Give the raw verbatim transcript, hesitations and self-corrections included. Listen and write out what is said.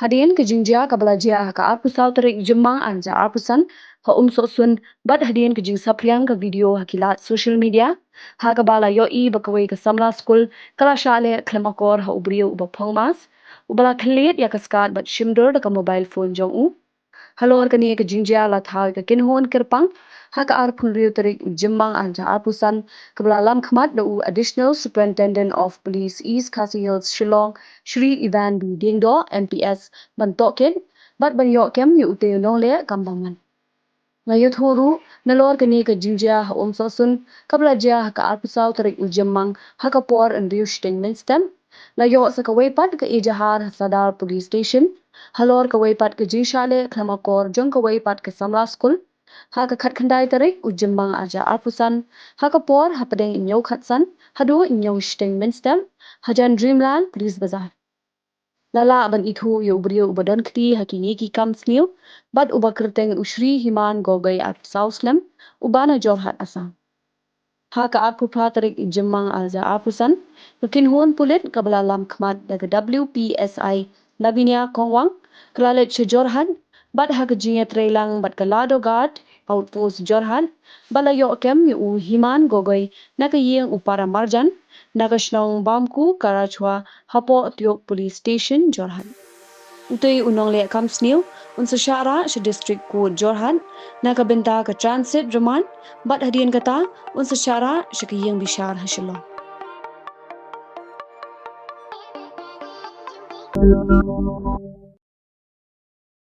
Hadien ka jingjia kaba la jia ha ka arphew saw tarik Jymmang arhajar arphew san ha Umsohsun, bad hadien ka jingsaphriang ka video ha ki lad social media, ha kaba la ïohi ba kawei ka samla skul ka la shah leh khlem akor ha u briew uba phong mask, uba la khyllied ïa ka skat bad shim dur da ka mobile phone jong u. Halor kane ka jingjia la thaw ïa ka kynhun kyrpang ha ka arphew hynriew tarik u Jymmang arhajar arphew san, kaba la lam khmat da u Additional Superintendent of Police East Khasi Hills Shillong, Shri Evan B Diengdoh, M P S, ban tohkit bad ban ïoh kem ïa utei u nongleh kam bymman. La ïathuh ruh nalor kane ka jingjia ha Umsohsun, kaba la jia ha ka arphew saw tarik u Jymmang ha ka por hynriew shiteng mynstep, la ïoh sa kawei pat ka ejahar ha Sadar Police Station halor kawei pat ka jingshah leh khlem akor jong kawei pat ka samla skul ha ka khatkhyndai tarik u Jymmang arhajar arphew san, ha ka por hapdeng hynñiew khatsan haduh hynñiew shiteng mynstep hajan Dreamland Police Bazar. La lah ban ithuh ïa u briew uba don kti ha kine ki kam sniew bad uba kyrteng u Shri Himan Gogoi, arphew saw snem, uba na Jorhat, Assam. Ha ka arphew phra tarik Jymmang arhajar arphew san, ka kynhun pulit kaba la lam khmat da ka W P S I Lavinia Kongwang ka la leit sha Jorhat bad ha ka jingïatreilang bad ka Ladoghat Outpost Jorhat, ba la ïoh kem ïa u Himan Gogoi na ka ïing u Para Marjan, na ka shnong Bamku Karachwa, hapoh Tiok Police Station Jorhat. Utei u nongleh kam sniew un sa shah rah sha District Court Jorhat na ka bynta ka transit remand, bad hadien kata un sa shah rah sha ka ïing bishar ha Shillong.